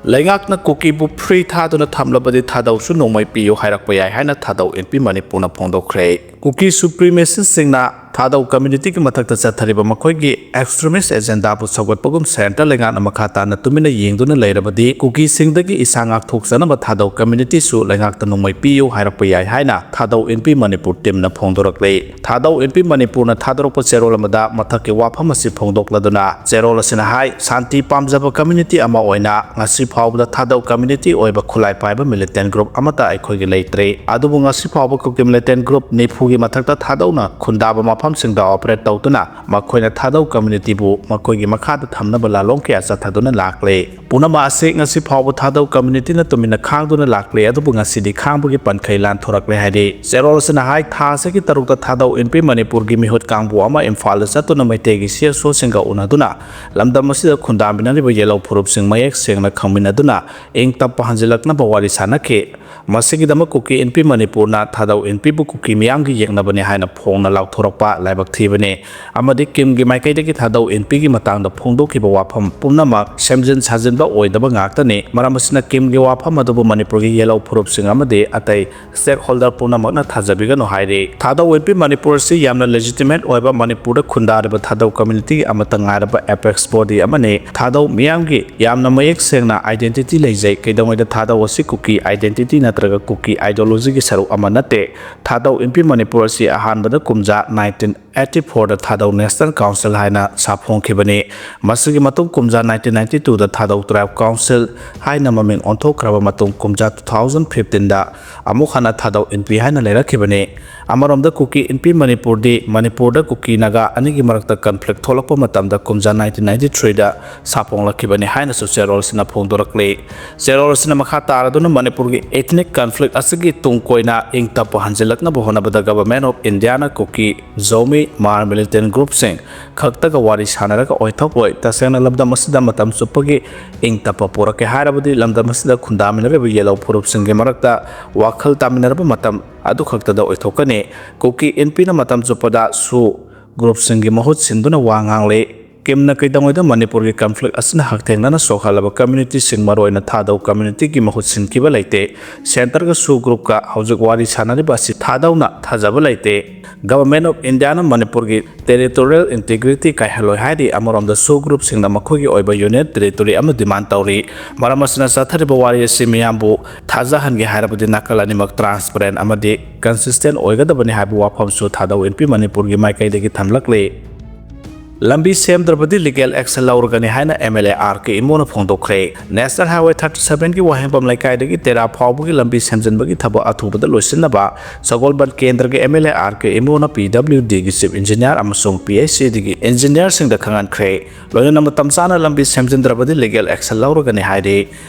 ꯂꯩꯉꯥꯛꯅ ꯀꯨꯀꯤꯕꯨ free ꯊꯥꯗꯨꯅ ꯊꯝꯂꯕꯗꯤ ꯊꯥꯗꯧꯁꯨ ꯅꯣꯡꯃꯩ ꯄꯤꯌꯨ ꯍꯥꯏꯔꯛꯄ ꯌꯥꯏ ꯍꯥꯏꯅ ꯊꯥꯗꯧ ꯏꯟꯄꯤ ꯃꯅꯤꯄꯨꯔꯅ ꯐꯣꯡꯗꯣꯛꯈ꯭ꯔꯦ꯫ ꯀꯨꯀꯤ supremacistꯁꯤꯡꯅ ꯊꯥꯗꯧ communityꯒꯤ ꯃꯊꯛꯇ ꯆꯠꯊꯔꯤꯕ ꯃꯈꯣꯏꯒꯤ extremist agendaꯕꯨ ꯁꯧꯒꯠꯄꯒꯨꯝ centre ꯂꯩꯉꯥꯛꯅ ꯃꯈꯥ ꯇꯥꯅ ꯇꯨꯃꯤꯟꯅ ꯌꯦꯡꯗꯨꯅ ꯂꯩꯔꯕꯗꯤ ꯀꯨꯀꯤꯁꯤꯡꯗꯒꯤ ꯏꯁꯥ ꯉꯥꯛꯊꯣꯛꯆꯅꯕ ꯊꯥꯗꯧ communityꯁꯨ ꯂꯩꯉꯥꯛꯇ ꯅꯣꯡꯃꯩ ꯄꯤꯌꯨ ꯍꯥꯏꯔꯛꯄ ꯌꯥꯏ ꯍꯥꯏꯅ ꯊꯥꯗꯧ ꯏꯟꯄꯤ ꯃꯅꯤꯄꯨꯔ teamꯅ ꯐꯣꯡꯗꯣꯔꯛꯂꯦ꯫ ꯊꯥꯗꯧ ꯏꯟꯄꯤ ꯃꯅꯤꯄꯨꯔꯅ ꯊꯥꯗꯣꯔꯛꯄ ꯆꯦꯔꯣꯜ ꯑꯃꯗ ꯃꯊꯛꯀꯤ ꯋꯥꯐꯝ ꯑꯁꯤ ꯐꯣꯡꯗꯣꯛꯂꯗꯨꯅ, ꯆꯦꯔꯣꯜ ꯑꯁꯤꯅ ꯍꯥꯏ, ꯁꯥꯟꯇꯤ ꯄꯥꯝꯖꯕ community ꯑꯃ ꯑꯣꯏꯅ ꯉꯁꯤ ꯐꯥꯎꯕꯗ ꯊꯥꯗꯧ community ꯑꯣꯏꯕ ꯈꯨꯠꯂꯥꯏ ꯄꯥꯏꯕ militant group ꯑꯃꯠꯇ ꯑꯩꯈꯣꯏꯒꯤ ꯂꯩꯇ꯭ꯔꯤ꯫ ꯑꯗꯨꯕꯨ ꯉꯁꯤ ꯐꯥꯎꯕ ꯀꯨꯀꯤ militant group ꯅꯤꯐꯨꯒꯤ ꯃꯊꯛꯇ ꯊꯥꯗꯧꯅ ꯈꯨꯟꯗꯥꯕ ꯃꯐꯝꯁꯤꯡꯗ operate ꯇꯧꯗꯨꯅ ꯃꯈꯣꯏꯅ ꯊꯥꯗꯧ communityꯕꯨ ꯃꯈꯣꯏꯒꯤ ꯃꯈꯥꯗ ꯊꯝꯅꯕ ꯂꯥꯂꯣꯡ ꯀꯌꯥ ꯆꯠꯊꯗꯨꯅ ꯂꯥꯛꯂꯦ꯫ ꯄꯨꯝꯅꯃꯛ ꯑꯁꯤ ꯉꯁꯤ ꯐꯥꯎꯕ ꯊꯥꯗꯧ communityꯅ ꯇꯨꯃꯤꯟꯅ ꯈꯥꯡꯗꯨꯅ ꯂꯥꯛꯂꯦ, ꯑꯗꯨꯕꯨ ꯉꯁꯤꯗꯤ ꯈꯥꯡꯕꯒꯤ ꯄꯟꯈꯩ ꯂꯥꯟꯊꯣꯔꯛꯂꯦ ꯍꯥꯏꯔꯤ꯫ ꯆꯦꯔꯣꯜ ꯑꯁꯤꯅ ꯍꯥꯏ, ꯊꯥ ꯑꯁꯤꯒꯤ ꯇꯔꯨꯛꯇ ꯊꯥꯗꯧ ꯏꯟꯄꯤ ꯃꯅꯤꯄꯨꯔꯒꯤ ꯃꯤꯍꯨꯠ ꯀꯥꯡꯕꯨ ꯑꯃ ꯏꯝꯐꯥꯜꯗ ꯆꯠꯇꯨꯅ ꯃꯩꯇꯩꯒꯤ CSOꯁꯤꯡꯒ ꯎꯅꯗꯨꯅ ꯂꯝꯗꯝ ꯑꯁꯤꯗ ꯈꯨꯟꯗꯥꯃꯤꯟꯅꯔꯤꯕ ꯌꯦꯜꯍꯧ ꯐꯨꯔꯨꯞꯁꯤꯡ ꯃꯌꯦꯛ ꯁꯦꯡꯅ ꯈꯪꯃꯤꯟꯅꯗꯨꯅ ꯏꯪ ꯇꯞꯄ ꯍꯟꯖꯤꯜꯂꯛꯅꯕ ꯋꯥꯔꯤ ꯁꯥꯅꯈꯤ꯫ ꯃꯁꯤꯒꯤꯗꯃꯛ ꯀꯨꯀꯤ ꯏꯟꯄꯤ ꯃꯅꯤꯄꯨꯔꯅ ꯊꯥꯗꯧ ꯏꯟꯄꯤꯕꯨ ꯀꯨꯀꯤ ꯃꯤꯌꯥꯝꯒꯤ ꯌꯦꯛꯅꯕꯅꯤ ꯍꯥꯏꯅ ꯐꯣꯡꯅ ꯂꯥꯎꯊꯣꯔꯛꯄ ꯂꯥꯏꯕꯛ ꯊꯤꯕꯅꯤ꯫ ꯑꯃꯗꯤ ꯀꯤꯝꯒꯤ ꯃꯥꯏꯀꯩꯗꯒꯤ ꯊꯥꯗꯧ ꯏꯟꯄꯤꯒꯤ ꯃꯇꯥꯡꯗ ꯐꯣꯡꯗꯣꯛꯈꯤꯕ ꯋꯥꯐꯝ ꯄꯨꯝꯅꯃꯛ ꯁꯦꯝꯖꯤꯟ ꯁꯥꯖꯤꯟꯕ ꯑꯣꯏꯗꯕ ꯉꯥꯛꯇꯅꯤ꯫ ꯃꯔꯝ ꯑꯁꯤꯅ ꯀꯤꯝꯒꯤ ꯋꯥꯐꯝ ꯑꯗꯨꯕꯨ ꯃꯅꯤꯄꯨꯔꯒꯤ ꯌꯦꯜꯍꯧ ꯐꯨꯔꯨꯞꯁꯤꯡ ꯑꯃꯗꯤ ꯑꯇꯩ stakeholder ꯄꯨꯝꯅꯃꯛꯅ ꯊꯥꯖꯕꯤꯒꯅꯨ ꯍꯥꯏꯔꯤ꯫ ꯊꯥꯗꯧ ꯏꯟꯄꯤ ꯃꯅꯤꯄꯨꯔ ꯑꯁꯤ ꯌꯥꯝꯅ legitimate ꯑꯣꯏꯕ ꯃꯅꯤꯄꯨꯔꯗ ꯈꯨꯟꯗꯥꯔꯤꯕ ꯊꯥꯗꯧ communityꯒꯤ ꯑꯃꯠꯇ ꯉꯥꯏꯔꯕ apex body ꯑꯃꯅꯤ꯫ ꯊꯥꯗꯧ ꯃꯤꯌꯥꯝꯒꯤ ꯌꯥꯝꯅ ꯃꯌꯦꯛ ꯁꯦꯡꯅ identity ꯂꯩꯖꯩ꯫ ꯀꯩꯗꯧꯉꯩꯗ ꯊꯥꯗꯧ ꯑꯁꯤ ꯀꯨꯀꯤ identity ꯅꯠꯇ꯭ꯔꯒ ꯀꯨꯀꯤ ideologyꯒꯤ ꯁꯔꯨꯛ ꯑꯃ ꯅꯠꯇꯦ꯫ ꯊꯥꯗꯧ ꯏꯟꯄꯤ ꯃꯅꯤꯄꯨꯔ ꯑꯁꯤ ꯑꯍꯥꯟꯕꯗ ꯀꯨꯝꯖꯥ nineteen eighty fourꯗ ꯊꯥꯗꯧ National Council ꯍꯥꯏꯅ ꯁꯥꯐꯣꯡꯈꯤꯕꯅꯤ꯫ ꯃꯁꯤꯒꯤ ꯃꯇꯨꯡ ꯀꯨꯝꯖꯥ nineteen ninety twoꯗ ꯊꯥꯗꯧ Tribe Council ꯍꯥꯏꯅ ꯃꯃꯤꯡ ꯑꯣꯟꯊꯣꯛꯈ꯭ꯔꯕ ꯃꯇꯨꯡ ꯀꯨꯝꯖꯥ two thousand fifteenꯗ ꯑꯃꯨꯛ ꯍꯟꯅ ꯊꯥꯗꯧ ꯏꯟꯄꯤ ꯍꯥꯏꯅ ꯂꯩꯔꯛꯈꯤꯕꯅꯤ꯫ ꯑꯃꯔꯣꯝꯗ ꯀꯨꯀꯤ ꯏꯟꯄꯤ ꯃꯅꯤꯄꯨꯔꯗꯤ ꯃꯅꯤꯄꯨꯔꯗ ꯀꯨꯀꯤ ꯅꯥꯒꯥ ꯑꯅꯤꯒꯤ ꯃꯔꯛꯇ conflict ꯊꯣꯛꯂꯛꯄ ꯃꯇꯝꯗ ꯀꯨꯝꯖꯥ nineteen ninety threeꯗ ꯁꯥꯐꯣꯡꯂꯛꯈꯤꯕꯅꯤ ꯍꯥꯏꯅꯁꯨ ꯆꯦꯔꯣꯜꯁꯤꯅ ꯐꯣꯡꯗꯣꯔꯛꯂꯤ꯫ ꯆꯦꯔꯣꯜꯁꯤꯅ ꯃꯈꯥ ꯇꯥꯔꯗꯨꯅ ꯃꯅꯤꯄꯨꯔꯒꯤ ethnic conflict ꯑꯁꯤꯒꯤ ꯇꯨꯡ ꯀꯣꯏꯅ ꯏꯪ ꯇꯞꯄ ꯍꯟꯖꯤꯜꯂꯛꯅꯕ ꯍꯣꯠꯅꯕꯗ Government of Indiaꯅ ꯀꯨꯀꯤ, ꯖꯣꯃꯤ, ꯃꯥꯔ ꯃꯤꯂꯤꯇꯦꯟ ꯒ꯭ꯔꯨꯞꯁꯤꯡ ꯈꯛꯇꯒ ꯋꯥꯔꯤ ꯁꯥꯟꯅꯔꯒ ꯑꯣꯏꯊꯣꯛꯂꯣꯏ꯫ ꯇꯁꯦꯡꯅ ꯂꯝꯗꯝ ꯑꯁꯤꯗ ꯃꯇꯝ ꯆꯨꯞꯄꯒꯤ ꯏꯪ ꯇꯞꯄ ꯄꯨꯔꯛꯀꯦ ꯍꯥꯏꯔꯕꯗꯤ ꯂꯝꯗꯝ ꯑꯁꯤꯗ ꯈꯨꯟꯗꯥꯃꯤꯟꯅꯔꯤꯕ ꯌꯦꯜꯍꯧ ꯐꯨꯔꯨꯞꯁꯤꯡꯒꯤ ꯃꯔꯛꯇ ꯋꯥꯈꯜ ꯇꯥꯃꯤꯟꯅꯔꯕ ꯃꯇꯝ ꯑꯗꯨ ꯈꯛꯇꯗ ꯑꯣꯏꯊꯣꯛꯀꯅꯤ꯫ ꯀꯨꯀꯤ ꯏꯟꯄꯤꯅ ꯃꯇꯝ ꯆꯨꯞꯄꯗ ꯁꯨ ꯒ꯭ꯔꯨꯞꯁꯤꯡꯒꯤ ꯃꯍꯨꯠ ꯁꯤꯟꯗꯨꯅ ꯋꯥ ꯉꯥꯡꯂꯤ꯫ ꯀꯤꯝꯅ ꯀꯩꯗꯧꯉꯩꯗ ꯃꯅꯤꯄꯨꯔꯒꯤ ꯀꯟꯐ꯭ꯂꯤꯛ ꯑꯁꯤꯅ ꯍꯛꯊꯦꯡꯅꯅ ꯁꯣꯛꯍꯜꯂꯕ ꯀꯝꯃ꯭ꯌꯨꯅꯤꯇꯤꯁꯤꯡ, ꯃꯔꯨꯑꯣꯏꯅ ꯊꯥꯗꯧ ꯀꯝꯃ꯭ꯌꯨꯅꯤꯇꯤꯒꯤ ꯃꯍꯨꯠ ꯁꯤꯟꯈꯤꯕ ꯂꯩꯇꯦ꯫ ꯁꯦꯟꯇꯔꯒ ꯁꯨ ꯒ꯭ꯔꯨꯞꯀ ꯍꯧꯖꯤꯛ ꯋꯥꯔꯤ ꯁꯥꯟꯅꯔꯤꯕ ꯑꯁꯤ ꯊꯥꯗꯧꯅ ꯊꯥꯖꯕ ꯂꯩꯇꯦ꯫ Government of Indiaꯅ ꯃꯅꯤꯄꯨꯔꯒꯤ territorial integrity ꯀꯥꯏꯍꯜꯂꯣꯏ ꯍꯥꯏꯔꯤ꯫ ꯑꯃꯔꯣꯝꯗ ꯁꯨ ꯒ꯭ꯔꯨꯞꯁꯤꯡꯅ ꯃꯈꯣꯏꯒꯤ ꯑꯣꯏꯕ union territory ꯑꯃ demand ꯇꯧꯔꯤ꯫ ꯃꯔꯝ ꯑꯁꯤꯅ ꯆꯠꯊꯔꯤꯕ ꯋꯥꯔꯤ ꯑꯁꯤ ꯃꯤꯌꯥꯝꯕꯨ ꯊꯥꯖꯍꯟꯒꯦ ꯍꯥꯏꯔꯕꯗꯤ ꯅꯥꯀꯜ ꯑꯅꯤꯃꯛ transparent ꯑꯃꯗꯤ consistent ꯑꯣꯏꯒꯗꯕꯅꯤ ꯍꯥꯏꯕ ꯋꯥꯐꯝꯁꯨ ꯊꯥꯗꯧ ꯏꯟꯄꯤ ꯃꯅꯤꯄꯨꯔꯒꯤ ꯃꯥꯏꯀꯩꯗꯒꯤ ꯊꯝꯂꯛꯂꯤ꯫ ꯂꯝꯕꯤ ꯁꯦꯝꯗ꯭ꯔꯕꯗꯤ legal action ꯂꯧꯔꯒꯅꯤ ꯍꯥꯏꯅ M L A R K ꯏꯃꯣꯅ ꯐꯣꯡꯗꯣꯛꯈ꯭ꯔꯦ꯫ National Highway thirty sevenꯒꯤ ꯋꯥꯍꯦꯡꯕꯝ ꯂꯩꯀꯥꯏꯗꯒꯤ ꯇꯦꯔꯥ ꯐꯥꯎꯕꯒꯤ ꯂꯝꯕꯤ ꯁꯦꯝꯖꯤꯟꯕꯒꯤ ꯊꯕꯛ ꯑꯊꯨꯕꯗ ꯂꯣꯏꯁꯤꯟꯅꯕ ꯁꯒꯣꯜꯕꯟ ꯀꯦꯟꯗ꯭ꯔꯒꯤ M L A R K ꯏꯃꯣꯅ P W Dꯒꯤ chief engineer ꯑꯃꯁꯨꯡ P H E Dꯒꯤ engineerꯁꯤꯡꯗ ꯈꯪꯍꯟꯈ꯭ꯔꯦ꯫ ꯂꯣꯏꯅꯅ ꯃꯇꯝ ꯆꯥꯅ ꯂꯝꯕꯤ ꯁꯦꯝꯖꯤꯟꯗ꯭ꯔꯕꯗꯤ legal action ꯂꯧꯔꯒꯅꯤ ꯍꯥꯏꯔꯤ꯫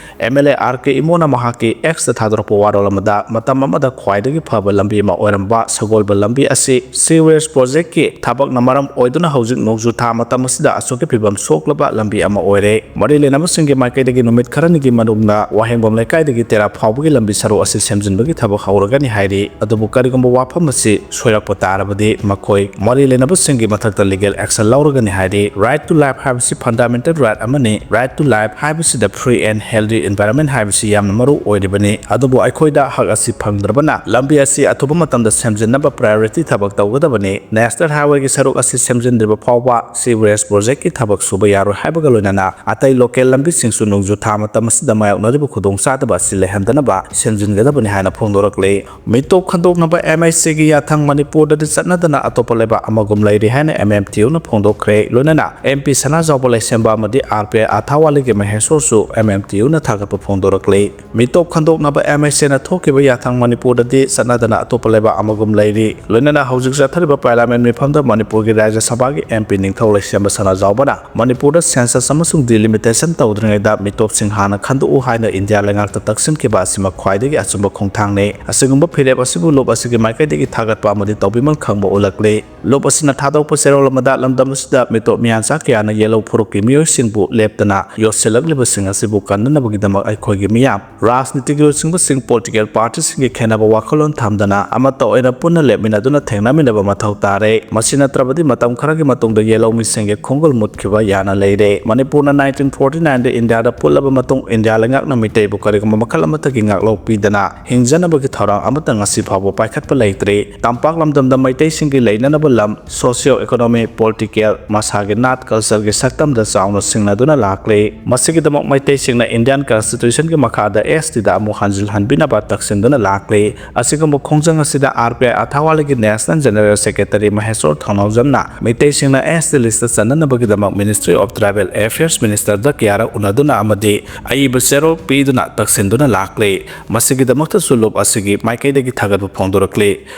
M L A R K ꯏꯃꯣꯅ ꯃꯍꯥꯛꯀꯤ Xꯇ ꯊꯥꯗꯣꯔꯛꯄ ꯋꯥꯔꯣꯜ ꯑꯃꯗ, ꯃꯇꯝ ꯑꯃꯗ ꯈ꯭ꯋꯥꯏꯗꯒꯤ ꯐꯕ ꯂꯝꯕꯤ ꯑꯃ ꯑꯣꯏꯔꯝꯕ ꯁꯒꯣꯜꯕꯟ ꯂꯝꯕꯤ ꯑꯁꯤ sewerage projectꯀꯤ ꯊꯕꯛꯅ ꯃꯔꯝ ꯑꯣꯏꯗꯨꯅ ꯍꯧꯖꯤꯛ ꯅꯣꯡꯖꯨ ꯊꯥ ꯃꯇꯝ ꯑꯁꯤꯗ ꯑꯁꯨꯛꯀꯤ ꯐꯤꯕꯝ ꯁꯣꯛꯂꯕ ꯂꯝꯕꯤ ꯑꯃ ꯑꯣꯏꯔꯦ꯫ ꯃꯔꯤ ꯂꯩꯅꯕꯁꯤꯡꯒꯤ ꯃꯥꯏꯀꯩꯗꯒꯤ ꯅꯨꯃꯤꯠ ꯈꯔꯅꯤꯒꯤ ꯃꯅꯨꯡꯗ ꯋꯥꯍꯦꯡꯕꯝ ꯂꯩꯀꯥꯏꯗꯒꯤ ꯇꯦꯔꯥ ꯐꯥꯎꯕꯒꯤ ꯂꯝꯕꯤ ꯁꯔꯨꯛ ꯑꯁꯤ ꯁꯦꯝꯖꯤꯟꯕꯒꯤ ꯊꯕꯛ ꯍꯧꯔꯒꯅꯤ ꯍꯥꯏꯔꯤ꯫ ꯑꯗꯨꯕꯨ ꯀꯔꯤꯒꯨꯝꯕ ꯋꯥꯐꯝ ꯑꯁꯤ ꯁꯣꯏꯔꯛꯄ ꯇꯥꯔꯕꯗꯤ ꯃꯈꯣꯏ ꯃꯔꯤ ꯂꯩꯅꯕꯁꯤꯡꯒꯤ ꯃꯊꯛꯇ legal action ꯂꯧꯔꯒꯅꯤ ꯍꯥꯏꯔꯤ꯫ Right to life ꯍꯥꯏꯕꯁꯤ fundamental right ꯑꯃꯅꯤ꯫ Right to life ꯍꯥꯏꯕꯁꯤꯗ free and healthy environment ꯍꯥꯏꯕꯁꯤ ꯌꯥꯝꯅ ꯃꯔꯨ ꯑꯣꯏꯔꯤꯕꯅꯤ꯫ ꯑꯗꯨꯕꯨ ꯑꯩꯈꯣꯏꯗ ꯍꯛ ꯑꯁꯤ ꯐꯪꯗ꯭ꯔꯕꯅ ꯂꯝꯕꯤ ꯑꯁꯤ ꯑꯊꯨꯕ ꯃꯇꯝꯗ ꯁꯦꯝꯖꯤꯟꯅꯕ priority ꯊꯕꯛ ꯇꯧꯒꯗꯕꯅꯤ꯫ National Highwayꯒꯤ ꯁꯔꯨꯛ ꯑꯁꯤ ꯁꯦꯝꯖꯤꯟꯗ꯭ꯔꯤꯕ ꯐꯥꯎꯕ sewerage projectꯀꯤ ꯊꯕꯛ ꯁꯨꯕ ꯌꯥꯔꯣꯏ ꯍꯥꯏꯕꯒ ꯂꯣꯏꯅꯅ ꯑꯇꯩ local ꯂꯝꯕꯤꯁꯤꯡꯁꯨ ꯅꯣꯡꯖꯨ ꯊꯥ ꯃꯇꯝ ꯑꯁꯤꯗ ꯃꯥꯌꯣꯛꯅꯔꯤꯕ ꯈꯨꯗꯣꯡꯆꯥꯗꯕ ꯑꯁꯤ ꯂꯩꯍꯟꯗꯅꯕ ꯁꯦꯝꯖꯤꯟꯒꯗꯕꯅꯤ ꯍꯥꯏꯅ ꯐꯣꯡꯗꯣꯔꯛꯂꯤ꯫ ꯃꯤꯇꯣꯞ ꯈꯟꯗꯣꯛꯅꯕ M I Cꯒꯤ ꯌꯥꯊꯪ ꯃꯅꯤꯄꯨꯔꯗꯗꯤ ꯆꯠꯅꯗꯅ ꯑꯇꯣꯞꯄ ꯂꯩꯕꯥꯛ ꯑꯃꯒꯨꯝ ꯂꯩꯔꯤ ꯍꯥꯏꯅ M M T Uꯅ ꯐꯣꯡꯗꯣꯛꯈ꯭ꯔꯦ꯫ ꯂꯣꯏꯅꯅ M P ꯁꯅꯥꯖꯥꯎꯕ ꯂꯩꯁꯦꯝꯕ ꯑꯃꯗꯤ R P I ꯑꯊꯥꯋꯥꯂꯤꯒꯤ ꯃꯍꯦꯁꯣꯔꯁꯨ M M T Uꯅ ꯊꯥꯒꯠꯄ ꯐꯣꯡꯗꯣꯔꯛꯂꯤ꯫ ꯃꯤꯇꯣꯞ ꯈꯟꯗꯣꯛꯅꯕ M I Cꯅ ꯊꯣꯛꯈꯤꯕ ꯌꯥꯊꯪ ꯃꯅꯤꯄꯨꯔꯗꯗꯤ ꯆꯠꯅꯗꯅ ꯑꯇꯣꯞꯄ ꯂꯩꯕꯥꯛ ꯑꯃꯒꯨꯝ ꯂꯩꯔꯤ꯫ ꯂꯣꯏꯅꯅ ꯍꯧꯖꯤꯛ ꯆꯠꯊꯔꯤꯕ Parliament ꯃꯤꯐꯝꯗ ꯃꯅꯤꯄꯨꯔꯒꯤ ꯔꯥꯖ꯭ꯌ ꯁꯚꯥꯒꯤ M P ꯅꯤꯡꯊꯧ ꯊꯧꯂꯩꯁꯦꯝꯕ ꯁꯅꯥꯖꯥꯎꯕꯅ ꯃꯅꯤꯄꯨꯔꯗ ꯁꯦꯟꯁꯁ ꯑꯃꯁꯨꯡ ꯗꯤꯂꯤꯃꯤꯇꯦꯁꯟ ꯇꯧꯗ꯭ꯔꯤꯉꯩꯗ ꯃꯤꯇꯣꯞꯁꯤꯡ ꯍꯥꯟꯅ ꯈꯟꯗꯣꯛꯎ ꯍꯥꯏꯅ ꯏꯟꯗꯤꯌꯥ ꯂꯩꯉꯥꯛꯇ ꯇꯛꯁꯤꯟꯈꯤꯕ ꯑꯁꯤꯃꯛ ꯈ꯭ꯋꯥꯏꯗꯒꯤ ꯑꯆꯨꯝꯕ ꯈꯣꯡꯊꯥꯡꯅꯤ꯫ ꯑꯁꯤꯒꯨꯝꯕ ꯐꯤꯔꯦꯞ ꯑꯁꯤꯕꯨ ꯂꯨꯞ ꯑꯁꯤꯒꯤ ꯃꯥꯏꯀꯩꯗꯒꯤ ꯊꯥꯒꯠꯄ ꯑꯃꯗꯤ ꯇꯧꯕꯤꯃꯜ ꯈꯪꯕ ꯎꯠꯂꯛꯂꯤ꯫ ꯂꯨꯞ ꯑꯁꯤꯅ ꯊꯥꯗꯣꯛꯄ ꯆꯦꯔꯣꯜ ꯑꯃꯗ ꯂꯝꯗꯝ ꯑꯁꯤꯗ ꯃꯤꯇꯣꯞ ꯃꯤꯌꯥꯟꯆꯥ ꯀꯌꯥꯅ ꯌꯦꯜꯍꯧ ꯐꯨꯔꯨꯞꯀꯤ ꯃꯤꯑꯣꯏꯁꯤꯡꯕꯨ ꯂꯦꯞꯇꯅ ꯌꯣꯠꯁꯤꯜꯂꯛꯂꯤꯕꯁꯤꯡ ꯑꯁꯤꯕꯨ ꯀꯟꯅꯅꯕꯒꯤꯗꯃꯛ ꯑꯩꯈꯣꯏꯒꯤ ꯃꯤꯌꯥꯝ, ꯔꯥꯖꯅꯤꯇꯤꯒꯤ ꯂꯨꯆꯤꯡꯕꯁꯤꯡ, ꯄꯣꯂꯤꯇꯤꯀꯦꯜ ꯄꯥꯔꯇꯤꯁꯤꯡꯒꯤ ꯈꯦꯟꯅꯕ ꯋꯥꯈꯜꯂꯣꯟ ꯊꯝꯗꯅ ꯑꯃꯠꯇ ꯑꯣꯏꯅ ꯄꯨꯟꯅ ꯂꯦꯞꯃꯤꯟꯅꯗꯨꯅ ꯊꯦꯡꯅꯃꯤꯟꯅꯕ ꯃꯊꯧ ꯇꯥꯔꯦ꯫ ꯃꯁꯤ ꯅꯠꯇ꯭ꯔꯕꯗꯤ ꯃꯇꯝ ꯈꯔꯒꯤ ꯃꯇꯨꯡꯗ ꯌꯦꯜꯍꯧꯃꯤꯁꯤꯡꯒꯤ ꯈꯣꯡꯒꯨꯜ ꯃꯨꯠꯈꯤꯕ ꯌꯥꯅ ꯂꯩꯔꯦ꯫ ꯃꯅꯤꯄꯨꯔꯅ ꯅꯥꯏꯟꯇꯤꯟ ꯐꯣꯔꯇꯤ ꯅꯥꯏꯟꯗ ꯏꯟꯗꯤꯌꯥꯗ ꯄꯨꯜꯂꯕ ꯃꯇꯨꯡ ꯏꯟꯗꯤꯌꯥ ꯂꯩꯉꯥꯛꯅ ꯃꯤꯇꯩꯕꯨ ꯀꯔꯤꯒꯨꯝꯕ ꯃꯈꯜ ꯑꯃꯠꯇꯒꯤ ꯉꯥꯛꯂꯧ ꯄꯤꯗꯅ ꯍꯤꯡꯖꯅꯕꯒꯤ ꯊꯧꯔꯥꯡ ꯑꯃꯠꯇ ꯉꯁꯤ ꯐꯥꯎꯕ ꯄꯥꯏꯈꯠꯄ ꯂꯩꯇ꯭ꯔꯤ꯫ ꯇꯝꯄꯥꯛ ꯂꯝꯗꯝꯗ ꯃꯩꯇꯩꯁꯤꯡꯒꯤ ꯂꯩꯅꯅꯕ ꯂꯝ, ꯁꯣꯁꯤꯌꯣ ꯏꯀꯣꯅꯣꯃꯤ, ꯄꯣꯂꯤꯇꯤꯀꯦꯜ, ꯃꯁꯥꯒꯤ ꯅꯥꯠ, ꯀꯜꯆꯔꯒꯤ ꯁꯛꯇꯝꯗ ꯆꯥꯎꯅ ꯁꯤꯡꯅꯗꯨꯅ ꯂꯥꯛꯂꯤ꯫ ꯃꯁꯤꯒꯤꯗꯃꯛ ꯃꯩꯇꯩꯁꯤꯡꯅ ꯏꯟꯗꯤꯌꯟ ꯀꯟꯁꯇꯤꯇ꯭ꯌꯨꯁꯟꯒꯤ ꯃꯈꯥꯗ ꯑꯦꯁ ꯇꯤꯗ ꯑꯃꯨꯛ ꯍꯟꯖꯤꯜꯍꯟꯕꯤꯅꯕ ꯇꯛꯁꯤꯟꯗꯨꯅ ꯂꯥꯛꯂꯤ꯫ ꯑꯁꯤꯒꯨꯝꯕ ꯈꯣꯡꯖꯪ ꯑꯁꯤꯗ ꯑꯥꯔ ꯄꯤ ꯑꯥꯏ ꯑꯊꯥꯋꯥꯂꯤꯒꯤ ꯅꯦꯁꯅꯦꯜ ꯖꯦꯅꯔꯦꯜ ꯁꯦꯀ꯭ꯔꯦꯇꯔꯤ ꯃꯍꯦꯁꯣꯔ ꯊꯧꯅꯥꯎꯖꯝꯅ ꯃꯩꯇꯩꯁꯤꯡꯅ ꯑꯦꯁ ꯇꯤ ꯂꯤꯁꯇ ꯆꯟꯅꯅꯕꯒꯤꯗꯃꯛ ꯃꯤꯅꯤꯁꯇ꯭ꯔꯤ ꯑꯣꯐ ꯇ꯭ꯔꯥꯏꯕꯦꯜ ꯑꯦꯐꯤꯌꯔꯁ ꯃꯤꯅꯤꯁꯇꯔꯗ ꯀꯌꯥꯔꯛ ꯎꯅꯗꯨꯅ ꯑꯃꯗꯤ ꯑꯏꯕ ꯆꯦꯔꯣꯜ ꯄꯤꯗꯨꯅ ꯇꯛꯁꯤꯟꯗꯨꯅ ꯂꯥꯛꯂꯤ꯫ ꯃꯁꯤꯒꯤꯗꯃꯛꯇꯁꯨ ꯂꯨꯞ ꯑꯁꯤꯒꯤ ꯃꯥꯏꯀꯩꯗꯒꯤ ꯊꯥꯒꯠꯄ ꯐꯣꯡꯗꯣꯔꯛꯂꯤ꯫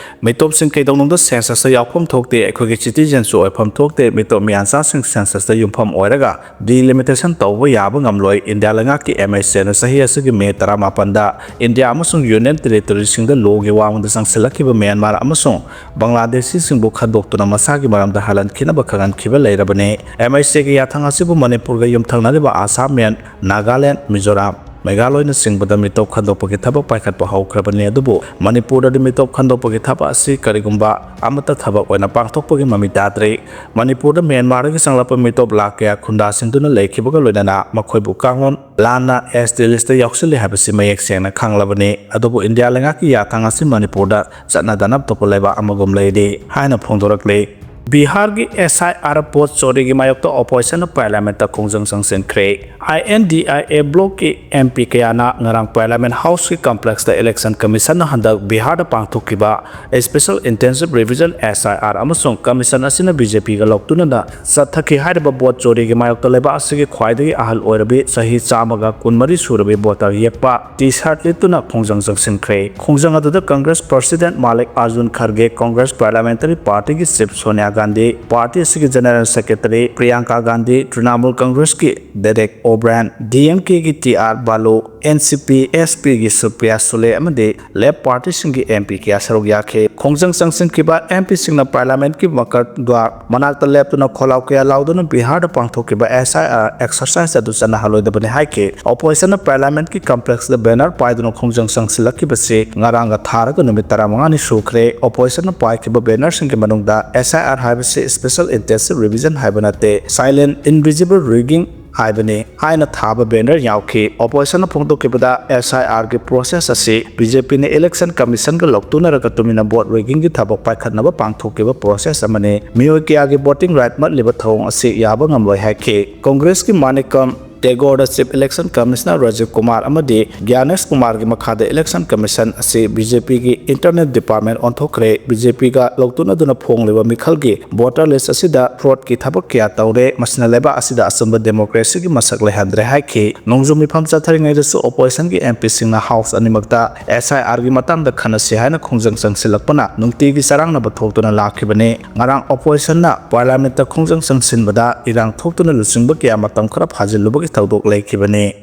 ꯃꯤꯇꯣꯞꯁꯤꯡ ꯀꯩꯗꯧꯅꯨꯡꯗ ꯁꯦꯟꯁꯁꯇ ꯌꯥꯎꯐꯝ ꯊꯣꯛꯇꯦ, ꯑꯩꯈꯣꯏꯒꯤ ꯁꯤꯇꯤꯖꯦꯟꯁꯨ ꯑꯣꯏꯐꯝ ꯊꯣꯛꯇꯦ, ꯃꯤꯇꯣꯞ ꯃꯤꯌꯥꯟꯆꯥꯁꯤꯡ ꯁꯦꯟꯁꯁꯇ ꯌꯨꯝꯐꯝ ꯑꯣꯏꯔꯒ ꯗꯤꯂꯤꯃꯤꯇꯦꯁꯟ ꯇꯧꯕ ꯌꯥꯕ ꯉꯝꯂꯣꯏ꯫ ꯏꯟꯗꯤꯌꯥ ꯂꯩꯉꯥꯛꯀꯤ ꯑꯦꯝ ꯑꯥꯏ ꯁꯤꯅ ꯆꯍꯤ ꯑꯁꯤꯒꯤ ꯃꯦ ꯇꯔꯥꯃꯥꯄꯟꯗ ꯏꯟꯗꯤꯌꯥ ꯑꯃꯁꯨꯡ ꯌꯨꯅꯤꯌꯟ ꯇꯦꯔꯤꯇꯣꯔꯤꯁꯤꯡꯗ ꯂꯣꯒꯤ ꯋꯥꯡꯃꯗ ꯆꯪꯁꯤꯜꯂꯛꯈꯤꯕ ꯃ꯭ꯌꯥꯟꯃꯥꯔ ꯑꯃꯁꯨꯡ ꯕꯪꯒ꯭ꯂꯥꯗꯦꯁꯤꯁꯤꯡꯕꯨ ꯈꯟꯗꯣꯛꯇꯨꯅ ꯃꯁꯥꯒꯤ ꯃꯔꯝꯗ ꯍꯜꯍꯟꯈꯤꯅꯕ ꯈꯪꯍꯟꯈꯤꯕ ꯂꯩꯔꯕꯅꯤ꯫ ꯑꯦꯝ ꯑꯥꯏ ꯁꯤꯒꯤ ꯌꯥꯊꯪ ꯑꯁꯤꯕꯨ ꯃꯅꯤꯄꯨꯔꯒ ꯌꯨꯝꯊꯪꯅꯔꯤꯕ ꯑꯁꯥꯝ, ꯃ꯭ꯌꯥꯟ-, ꯅꯥꯒꯥꯂꯦꯟ, ꯃꯤꯖꯣꯔꯥꯝ, ꯃꯦꯘꯥꯂꯣꯏꯅꯆꯤꯡꯕꯗ ꯃꯤꯇꯣꯞ ꯈꯟꯗꯣꯛꯄꯒꯤ ꯊꯕꯛ ꯄꯥꯏꯈꯠꯄ ꯍꯧꯈ꯭ꯔꯕꯅꯤ꯫ ꯑꯗꯨꯕꯨ ꯃꯅꯤꯄꯨꯔꯗꯗꯤ ꯃꯤꯇꯣꯞ ꯈꯟꯗꯣꯛꯄꯒꯤ ꯊꯕꯛ ꯑꯁꯤ ꯀꯔꯤꯒꯨꯝꯕ ꯑꯃꯠꯇ ꯊꯕꯛ ꯑꯣꯏꯅ ꯄꯥꯡꯊꯣꯛꯄꯒꯤ ꯃꯃꯤ ꯇꯥꯗ꯭ꯔꯤ꯫ ꯃꯅꯤꯄꯨꯔꯗ ꯃ꯭ꯌꯥꯟꯃꯥꯔꯗꯒꯤ ꯆꯪꯂꯛꯄ ꯃꯤꯇꯣꯞ ꯂꯥꯈ ꯀꯌꯥ ꯈꯨꯟꯗꯥꯁꯤꯡꯗꯨꯅ ꯂꯩꯈꯤꯕꯒ ꯂꯣꯏꯅꯅ ꯃꯈꯣꯏꯕꯨ ꯀꯥꯡꯂꯣꯟ ꯂꯥꯟꯅ ꯑꯦꯁ ꯇꯤ ꯂꯤꯁꯇ ꯌꯥꯎꯁꯤꯜꯂꯤ ꯍꯥꯏꯕꯁꯤ ꯃꯌꯦꯛ ꯁꯦꯡꯅ ꯈꯪꯂꯕꯅꯤ꯫ ꯑꯗꯨꯕꯨ ꯏꯟꯗꯤꯌꯥ ꯂꯩꯉꯥꯛꯀꯤ ꯌꯥꯊꯪ ꯑꯁꯤ ꯃꯅꯤꯄꯨꯔꯗ ꯆꯠꯅꯗꯅ ꯑꯇꯣꯞꯄ ꯂꯩꯕꯥꯛ ꯑꯃꯒꯨꯝ ꯂꯩꯔꯤ ꯍꯥꯏꯅ ꯐꯣꯡꯗꯣꯔꯛꯂꯤ꯫ ꯕꯤꯍꯥꯔꯒꯤ ꯑꯦꯁ ꯑꯥꯏ ꯑꯥꯔ ꯚꯣꯠ ꯆꯣꯔꯤꯒꯤ ꯃꯥꯌꯣꯛꯇ ꯑꯣꯄꯣꯖꯤꯁꯟꯅ ꯄꯥꯔꯂꯤꯌꯥꯃꯦꯟꯠꯇ ꯈꯣꯡꯖꯪ ꯆꯪꯁꯤꯟꯈ꯭ꯔꯦ꯫ ꯑꯥꯏ N D I A ꯕ꯭ꯂꯣꯛꯀꯤ M P ꯀꯌꯥꯅ ꯉꯔꯥꯡ ꯄꯥꯔꯂꯤꯌꯥꯃꯦꯟꯠ ꯍꯥꯎꯁꯀꯤ ꯀꯝꯄ꯭ꯂꯦꯛꯁꯇ ꯏꯂꯦꯛꯁꯟ ꯀꯃꯤꯁꯟꯅ ꯍꯟꯗꯛ ꯕꯤꯍꯥꯔꯗ ꯄꯥꯡꯊꯣꯛꯈꯤꯕ ꯁ꯭ꯄꯦꯁꯦꯜ ꯏꯟꯇꯦꯟꯁꯤꯚ ꯔꯤꯚꯤꯖꯟ, ꯑꯦꯁ ꯑꯥꯏ ꯑꯥꯔ, ꯑꯃꯁꯨꯡ ꯀꯃꯤꯁꯟ ꯑꯁꯤꯅ ꯕꯤ ꯖꯦ ꯄꯤꯒ ꯂꯧꯇꯨꯅꯅ ꯆꯠꯊꯈꯤ ꯍꯥꯏꯔꯤꯕ ꯚꯣꯠ ꯆꯣꯔꯤꯒꯤ ꯃꯥꯌꯣꯛꯇ ꯂꯩꯕꯥꯛ ꯑꯁꯤꯒꯤ ꯈ꯭ꯋꯥꯏꯗꯒꯤ ꯑꯍꯜ ꯑꯣꯏꯔꯕꯤ, ꯆꯍꯤ ꯆꯥꯝꯃꯒ ꯀꯨꯟꯃꯔꯤ ꯁꯨꯔꯕꯤ ꯚꯣꯇꯔ ꯌꯦꯛꯄ ꯇꯤ ꯁꯥꯔꯠ ꯂꯤꯠꯇꯨꯅ ꯈꯣꯡꯖꯪ ꯆꯪꯁꯤꯟꯈ꯭ꯔꯦ꯫ ꯈꯣꯡꯖꯪ ꯑꯗꯨꯗ Congress president Mallikarjun Kharge, Congress parliamentary ꯄꯥꯔꯇꯤꯒꯤ ꯆꯤꯐ ꯁꯣꯅꯤꯌꯥ ꯒꯥꯟꯙꯤ, ꯄꯥꯔꯇꯤ ꯑꯁꯤꯒꯤ ꯖꯦꯅꯔꯦꯜ ꯁꯦꯀ꯭ꯔꯦꯇꯔꯤ ꯄ꯭ꯔꯤꯌꯥꯡꯀꯥ ꯒꯥꯟꯙꯤ, ꯇ꯭ꯔꯤꯅꯥꯃꯨꯜ ꯀꯪꯒ꯭ꯔꯦꯁꯀꯤ ꯗꯦꯔꯦꯛ ꯑꯣꯕ꯭ꯔꯥꯌꯟ, ꯗꯤ ꯑꯦꯝ ꯀꯦꯒꯤ T R Baalu, N C P ꯑꯦꯁ ꯄꯤꯒꯤ ꯁꯨꯄ꯭ꯔꯤꯌꯥ ꯁꯨꯂꯦ ꯑꯃꯗꯤ ꯂꯦꯐ ꯄꯥꯔꯇꯤꯁꯤꯡꯒꯤ ꯑꯦꯝ ꯄꯤ ꯀꯌꯥ ꯁꯔꯨꯛ ꯌꯥꯈꯤ꯫ ꯈꯣꯡꯖꯪ ꯆꯪꯁꯤꯟꯈꯤꯕ ꯑꯦꯝ ꯄꯤꯁꯤꯡꯅ ꯄꯥꯔꯂꯤꯌꯥꯃꯦꯟꯠꯀꯤ ꯃꯀꯔ ꯗ꯭ꯋꯥꯔ ꯃꯅꯥꯛꯇ ꯂꯦꯞꯇꯨꯅ ꯈꯣꯜꯂꯥꯎ ꯀꯌꯥ ꯂꯥꯎꯗꯨꯅ ꯕꯤꯍꯥꯔꯗ ꯄꯥꯡꯊꯣꯛꯈꯤꯕ ꯑꯦꯁ ꯑꯥꯏ ꯑꯥꯔ ꯑꯦꯛꯁꯔꯁꯥꯏꯖ ꯑꯗꯨ ꯆꯠꯅꯍꯜꯂꯣꯏꯗꯕꯅꯤ ꯍꯥꯏꯈꯤ꯫ ꯑꯣꯄꯣꯖꯤꯁꯟꯅ ꯄꯥꯔꯂꯤꯌꯥꯃꯦꯟꯠꯀꯤ ꯀꯝꯄ꯭ꯂꯦꯛꯁꯇ ꯕꯦꯅꯔ ꯄꯥꯏꯗꯨꯅ ꯈꯣꯡꯖꯪ ꯆꯪꯁꯤꯜꯂꯛꯈꯤꯕꯁꯤ ꯉꯔꯥꯡꯒ ꯊꯥꯔꯒ ꯅꯨꯃꯤꯠ ꯇꯔꯥꯃꯉꯥꯅꯤ ꯁꯨꯈ꯭ꯔꯦ꯫ ꯑꯣꯄꯣꯖꯤꯁꯟꯅ ꯄꯥꯏꯈꯤꯕ ꯕꯦꯅꯔꯁꯤꯡꯒꯤ ꯃꯅꯨꯡꯗ ꯑꯦꯁ ꯑꯥꯏ ꯑꯥꯔ ꯍꯥꯏꯕꯁꯤ ꯁ꯭ꯄꯦꯁꯦꯜ ꯏꯟꯇꯦꯟꯁꯤꯚ ꯔꯤꯚꯤꯖꯟ ꯍꯥꯏꯕ ꯅꯠꯇꯦ, ꯁꯥꯏꯂꯦꯟꯠ ꯏꯟꯚꯤꯖꯤꯕꯜ ꯔꯤꯒꯤꯡ ꯍꯥꯏꯕꯅꯤ ꯍꯥꯏꯅ ꯊꯥꯕ ꯕꯦꯅꯔ ꯌꯥꯎꯈꯤ꯫ ꯑꯣꯄꯣꯖꯤꯁꯟꯅ ꯐꯣꯡꯗꯣꯛꯈꯤꯕꯗ, ꯑꯦꯁ ꯑꯥꯏ ꯑꯥꯔꯒꯤ ꯄ꯭ꯔꯣꯁꯦꯁ ꯑꯁꯤ ꯕꯤ ꯖꯦ ꯄꯤꯅ ꯏꯂꯦꯛꯁꯟ ꯀꯃꯤꯁꯟꯒ ꯂꯧꯇꯨꯅꯔꯒ ꯇꯨꯃꯤꯟꯅ ꯚꯣꯠ ꯔꯤꯒꯤꯡꯒꯤ ꯊꯕꯛ ꯄꯥꯏꯈꯠꯅꯕ ꯄꯥꯡꯊꯣꯛꯈꯤꯕ ꯄ꯭ꯔꯣꯁꯦꯁ ꯑꯃꯅꯤ꯫ ꯃꯤꯑꯣꯏ ꯀꯌꯥꯒꯤ ꯚꯣꯇꯤꯡ ꯔꯥꯏꯠ ꯃꯠꯂꯤꯕ ꯊꯧꯑꯣꯡ ꯑꯁꯤ ꯌꯥꯕ ꯉꯝꯂꯣꯏ ꯍꯥꯏꯈꯤ꯫ ꯀꯪꯒ꯭ꯔꯦꯁꯀꯤ ꯃꯥꯅꯤꯀꯝ ꯇꯦꯒꯣꯔꯗ chief election commissioner Rajiv Kumar ꯑꯃꯗꯤ ꯒ꯭ꯌꯥꯅꯦꯁ ꯀꯨꯃꯥꯔꯒꯤ ꯃꯈꯥꯗ ꯏꯂꯦꯛꯁꯟ ꯀꯃꯤꯁꯟ ꯑꯁꯤ ꯕꯤ ꯖꯦ ꯄꯤꯒꯤ ꯏꯟꯇꯔꯅꯦꯜ ꯗꯤꯄꯥꯔꯠꯃꯦꯟꯠ ꯑꯣꯟꯊꯣꯛꯈ꯭ꯔꯦ꯫ ꯕꯤ ꯖꯦ ꯄꯤꯒ ꯂꯧꯇꯨꯅꯗꯨꯅ ꯐꯣꯡꯂꯤꯕ ꯃꯤꯈꯜꯒꯤ ꯚꯣꯇꯔ ꯂꯤꯁ ꯑꯁꯤꯗ ꯐ꯭ꯔꯣꯗꯀꯤ ꯊꯕꯛ ꯀꯌꯥ ꯇꯧꯔꯦ, ꯃꯁꯤꯅ ꯂꯩꯕꯥꯛ ꯑꯁꯤꯗ ꯑꯆꯨꯝꯕ ꯗꯦꯃꯣꯀ꯭ꯔꯦꯁꯤꯒꯤ ꯃꯁꯛ ꯂꯩꯍꯟꯗ꯭ꯔꯦ ꯍꯥꯏꯈꯤ꯫ ꯅꯣꯡꯖꯨ ꯃꯤꯐꯝ ꯆꯠꯊꯔꯤꯉꯩꯗꯁꯨ ꯑꯣꯄꯣꯖꯤꯁꯟꯒꯤ ꯑꯦꯝ ꯄꯤꯁꯤꯡꯅ ꯍꯥꯎꯁ ꯑꯅꯤꯃꯛꯇ ꯑꯦꯁ ꯑꯥꯏ ꯑꯥꯔꯒꯤ ꯃꯇꯥꯡꯗ ꯈꯟꯅꯁꯤ ꯍꯥꯏꯅ ꯈꯣꯡꯖꯪ ꯆꯪꯁꯤꯜꯂꯛꯄꯅ ꯅꯨꯡꯇꯤꯒꯤ ꯆꯔꯥꯡꯅꯕ ꯊꯣꯛꯇꯨꯅ ꯂꯥꯛꯈꯤꯕꯅꯤ꯫ ꯉꯔꯥꯡ ꯑꯣꯄꯣꯖꯤꯁꯟꯅ ꯄꯥꯔꯂꯤꯌꯥꯃꯦꯟꯠꯇ ꯈꯣꯡꯖꯪ ꯆꯪꯁꯤꯟꯕꯗ ꯏꯔꯥꯡ ꯊꯣꯛꯇꯨꯅ ꯂꯨꯆꯤꯡꯕ ꯀꯌꯥ ꯃꯇꯝ ꯈꯔ ꯐꯥꯖꯤꯜꯂꯨꯕꯒꯤ ꯊꯧꯗꯣꯛ ꯂꯩꯈꯤꯕꯅꯤ꯫